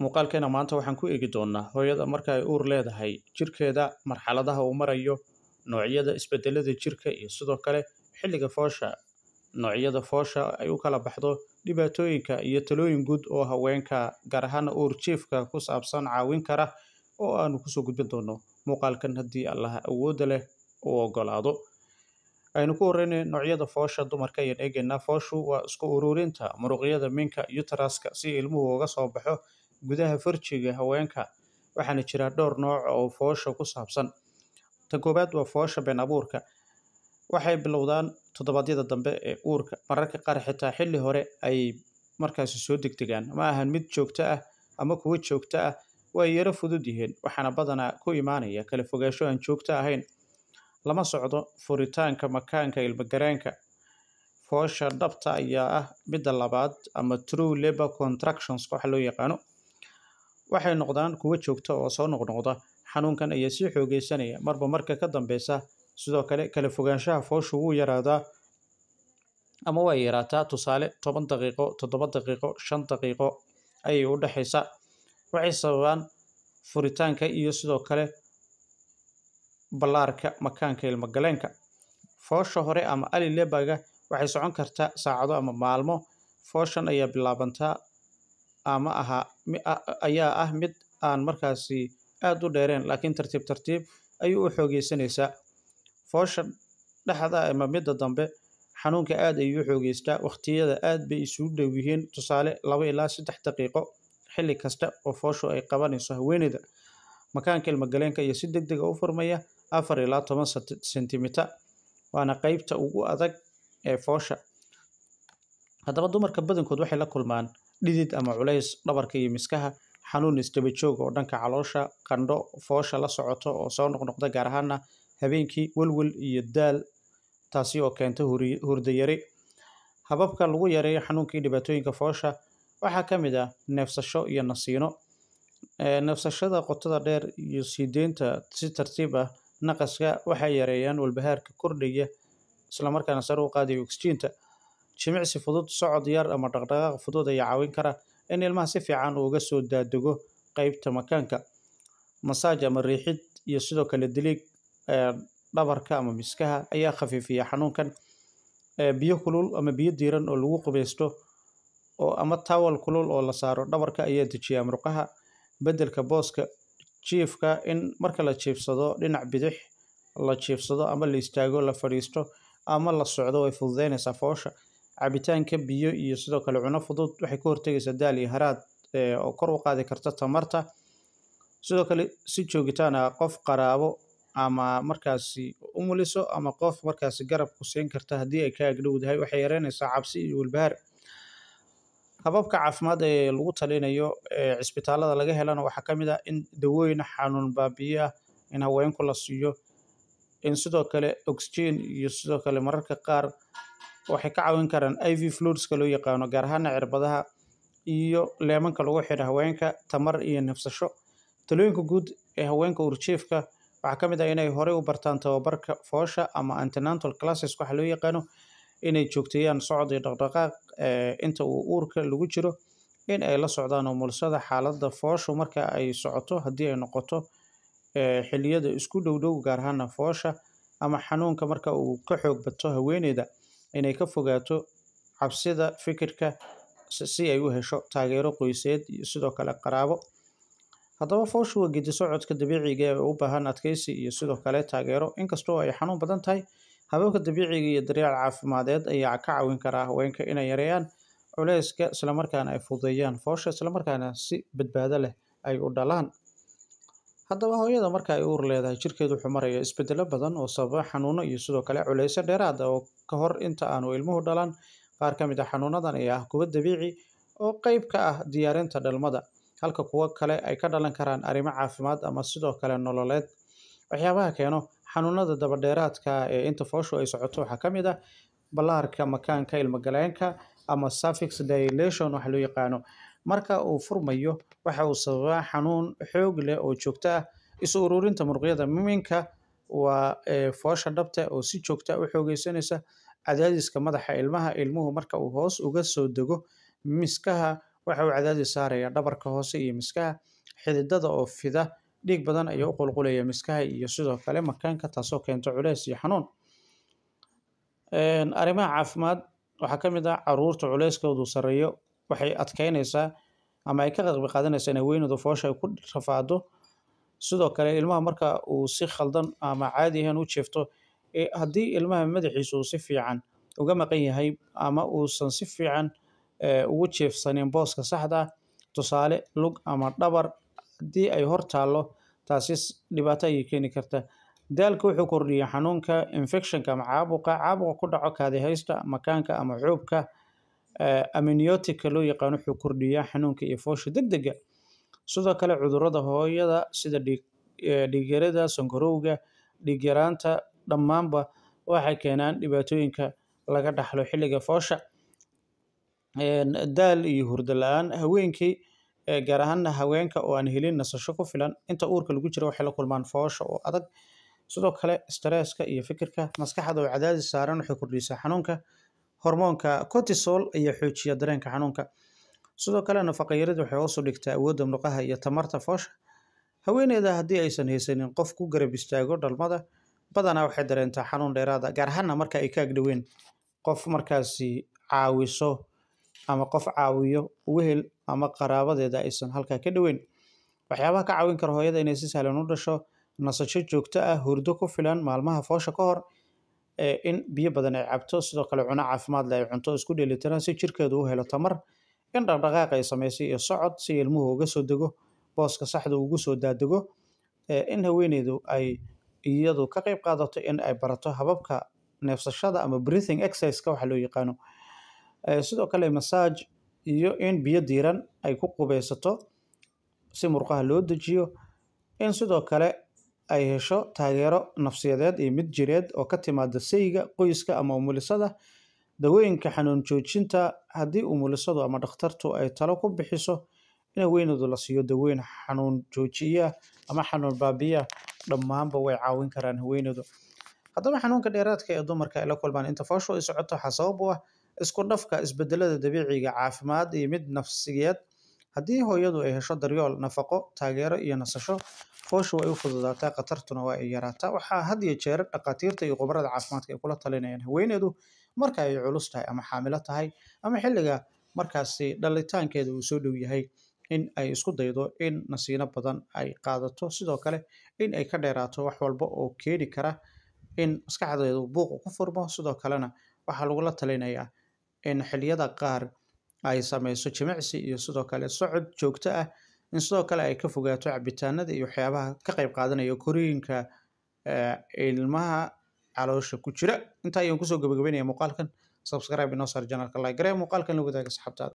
Muuqaalkeena maanta waxaan ku eegi doonaa hooyada marka ay uur leedahay, jirkeeda marxaladaha uu marayo, noocyada isbedelada jirka iyo sidoo kale xilliga foosha, noocyada foosha ay u kala baxdo, dhibaatooyinka iyo talooyin guud oo haweenka gaar ahaan uur jiifka ku saabsan caawin kara oo aanu kusoo gudbin doono muuqaalkan haddii Allaha awoodda leh uu ogolaado. Aynu ku horeynay noocyada foosha dumarka ayaan eegaynaa. Fooshu waa isku ururinta muruqyada minka uteruska si ilmuhu uga soo baxo gudaha farjiga haweenka, waxaana jira dhowr nooc oo foosha ku saabsan. Tan koowaad waa foosha been abuurka. Waxay bilowdaan toddobaadyada dambe ee uurka, mararka qaar xitaa xilli hore ayay markaasi soo degdegaan. Ma ahan mid joogto ah ama kuwo joogto ah, way yara fudud yihiin, waxaana badanaa ku imaanaya kala fogaansho aan joogto ahayn. Lama socdo furitaanka makaanka ilmo-galeenka. Foosha dhabta ayaa ah midda labaad ama true labor contractions waxa loo yaqaano. Waxay noqdaan kuwo joogto oo soo noqnoqda. Xanuunkan ayaa sii xoogaysanaya marba marka ka dambeysa. Sidoo kale kala fogaanshaha fooshu wuu yaraadaa ama way yaraataa, tusaale 10 daqiiqo, 7 daqiiqo, 5 daqiiqo ayay u dhaxaysaa. Waxay sababaan furitaanka iyo sidoo kale ballaarka makaanka ilmo-galeenka. Foosha hore ama early labor-ga waxay socon kartaa saacado ama maalmo. Fooshan ayaa bilaabantaa ama aha ayaa ah mid aan markaasi aad u dheereen, laakiin tartiib tartiib ayuu u xoogaysanaysaa. Foosha dhexda ama midda dambe xanuunka aad ayuu u xoogaystaa, waqtiyada aad bay isugu dhow yihiin, tusaale 2 ilaa 3 daqiiqo xilli kasta oo fooshu ay qabanayso haweeneyda. Makaanka ilmo-galeenka ayaa si degdeg ah u furmaya 4 ilaa 10 sentimitir, waana qaybta ugu adag ee foosha. Haddaba dumarka badankood waxay la kulmaan dhidid ama culays dhabarka iyo miskaha, xanuun isdaba joog oo dhanka caloosha, qandho foosha la socoto oo soo noqnoqda gaar ahaana habeenkii, walwal iyo daal, taasi oo keenta hurdo yari. Hababka lagu yareeyo xanuunka iyo dhibaatooyinka foosha waxaa ka mid ah neefsasho iyo nasiino. Neefsashada qotada dheer iyo sii deynta si tartiib ah naqaska waxay yareeyaan walbahaarka kordhaya, isla markaana sare u qaadaya oksijiinta. Jimicsi fudud, socod yar ama dhaqdhaqaaq fudud ayaa caawin kara in ilmaha si fiican uga soo daadego qaybta makaanka. Masaaj ama riixid iyo sidoo kale diliig dhabarka ama miskaha ayaa khafiifiya xanuunkan. Biyo kulul ama biyo diiran oo lagu qubeysto oo ama towel kulul oo la saaro dhabarka ayaa dejiya murqaha. Beddelka booska jiifka, in marka la jiifsado dhinac bidix la jiifsado ama la istaago, la fadhiisto ama la socdo way fududeynaysaa foosha. Cabitaanka biyo iyo sidoo kale cuno fudud waxay ka hortagaysaa daal iyo haraad oo kor u qaadi karta tamarta. Sidoo kale si joogitaan ah qof qaraabo ama markaasi umuliso ama qof markaasi garab ku siin karta haddii ay ka agdhowdahay waxay yareynaysaa cabsi iyo walbahaar. Hababka caafimaad ee lagu talinayo ee cisbitaalada laga helana waxaa ka mid ah in dawooyin xanuun baabi'iye ah in haweenku la siiyo, in sidoo kale oksijiin iyo sidoo kale mararka qaar waxay ka caawin karaan IV fluids-ka loo yaqaano, gaar ahaan cirbadaha iyo leemanka lagu xidho haweenka, tamar iyo neefsasho. Talooyinka guud ee haweenka uurjiifka waxaa ka mid ah inay horey u bartaan tababarka foosha ama antenatal classes waxa loo yaqaano, inay joogteeyaan socod iyo dhaqdhaqaaq inta uu uurka lagu jiro, in ay la socdaan umulisada xaaladda fooshu marka ay socoto haddii ay noqoto xilliyada isku dhow dhow gaar ahaan foosha ama xanuunka marka uu ka xoog bato haweeneyda, inay ka fogaato cabsida fikirka si ay u hesho taageero qoyseed iyo sidoo kale qaraabo. Haddaba fooshu waa geedi socodka dabiiciga ee u baahan adkeysi iyo sidoo kale taageero. Inkastoo ay xanuun badan tahay, hababka dabiiciga iyo daryeel caafimadeed ayaa ka caawin kara haweenka inay yareeyaan culayska, isla markaana ay fududeeyaan foosha, isla markaana si badbaado leh ay u dhalaan. Haddaba hooyada marka ay uur leedahay jirkeedu wuxuu marayaa isbeddelo badan oo sababa xanuuno iyo sidoo kale culaysyo dheeraad ah oo ka hor inta aanu ilmuhu dhalan. Qaar ka mid ah xanuunadan ayaa ah kuwo dabiici oo qayb ka ah diyaarinta dhalmada, halka kuwo kale ay ka dhalan karaan arrimo caafimaad ama sidoo kale nololeed. Waxyaabaha keeno xanuunada daba-dheeraadka ee inta fooshu ay socoto waxaa ka mid ah ballaarka makaanka ilmo-galeenka ama cervix dilation waxa loo yaqaano. Marka uu furmayo waxa uu sababaa xanuun xoog leh oo joogto ah. Isu ururinta muruqyada minka waa foosha dhabta oo si joogto ah u xoogaysanaysa. Cadaadiska madaxa ilmaha, ilmuhu marka uu hoos uga soo dego miskaha Waxa uu cadaadis saarayaa dhabarka hoose iyo miskaha. Xididada oo fida, dhiig badan ayaa u qulqulaya miskaha iyo sidoo kale makaanka, taasoo keenta culeys iyo xanuun. Arrimaha caafimaad waxaa ka mid ah carruurta culeyskoodu sarreeyo waxay adkeynaysaa ama ay ka qayb qaadanaysaa in haweeneydu foosha ay ku rafaado. Sidoo kale ilmaha marka uu si khaldan ama caadi ahaan u jiifto, haddii ilmaha madaxiisu uu si fiican uga maqan yahay ama uusan si fiican ugu jiifsanin booska saxda ah, tusaale lug ama dhabar haddii ay hor taallo, taasi dhibaato ayay keeni kartaa. Daalka wuxuu kordhiyaa xanuunka infekshanka ama caabuqa ku dhaco kaadiheysta, makaanka ama xuubka amniotic-ka loo yaqaan wuxuu kordhiyaa xanuunka iyo foosha degdega. Sidoo kale cudurrada hooyada sida dhiig yarida, sonkorowga, dhiig yaraanta dhammaanba waxay keenaan dhibaatooyinka laga dhaxlo xilliga foosha. Daal iyo hurdo la'aan haweenkii, gaar ahaan haweenka oo aan helin nasasho ku filan inta uurka lagu jiro, waxay la kulmaan foosha oo adag. Sidoo kale stresska iyo fikirka maskaxda oo cadaadis saaran waxay kordhisaa xanuunka. Hormoonka cortisol ayaa xoojiya dareenka xanuunka. Sidoo kale nafaqo yarida waxay hoos u dhigtaa awoodda murqaha iyo tamarta foosha. Haweeneyda haddii aysan haysanin qof ku garab istaago dhalmada, badanaa waxay dareentaa xanuun dheeraad ah, gaar ahaanna marka ay ka agdhoween qof markaasi caawiso ama qof caawiyo, wehel ama qaraabadeeda aysan halkaa ka dhoweyn. Waxyaabaha ka caawin kara hooyada inay si sahlan u dhasho: nasasho joogto ah, hurdo ku filan maalmaha foosha ka hor, in biyo badan ay cabto, sidoo kale cunno caafimaad leh ay cunto isku dheelitiran si jirkeedu u helo tamar, in dhaqdhaqaaq ay samayso iyo socod si ilmuhu uga soo dego booska saxda ugu soo daadego, in haweeneydu ay iyadu ka qayb qaadato in ay barato hababka neefsashada ama breathing exercise-ka waxa loo yaqaano. Sidoo kale massage iyo in biyo diiran ay ku qubeysato si murqaha loo dejiyo, in sidoo kale ay hesho taageero nafsiyadeed iyo mid jireed oo ka timaada sayga, qoyska ama umulisada. Dawooyinka xanuun joojinta haddii umulisadu ama dhakhtartu ay talo ku bixiso in haweeneydu la siiyo dawooyin xanuun joojiya ama xanuun baabi'iya, dhammaanba way caawin karaan haweeneydu. Haddaba xanuunka dheeraadka ee dumarka ay la kulmaan inta fooshu ay socoto waxaa sabab u ah isku dhafka isbedelada dabiiciga, caafimaad iyo mid nafsiyeed. Haddii hooyadu ay hesho daryeel, nafaqo, taageero iyo nasasho, fooshu way u fududaataa, khatartuna waa ay yaraataa. Waxaa had iyo jeer dhakhaatiirta iyo khubarada caafimaadka ay kula talinayaan haweeneydu marka ay culus tahay ama xaamilo tahay ama xilliga markaasi dhalitaankeeda uu soo dhow yahay in ay isku daydo in nasiino badan ay qaadato, sidoo kale in ay ka dheeraato wax walba oo keeni kara in maskaxdeedu buuq ku furmo. Sidoo kalena waxaa lagula talinayaa in xilliyada qaar ay sameyso jimicsi iyo sidoo kale socod joogto ah, in sidoo kale ay ka fogaato cabitaanada iyo waxyaabaha ka qayb qaadanaya korriinka ilmaha caloosha ku jira. Intaa ayaan kusoo gabagabeynaya muuqaalkan. Subscribe inoo saar channelka, like garee muuqaalkan, la wadaaga asxaabtaada.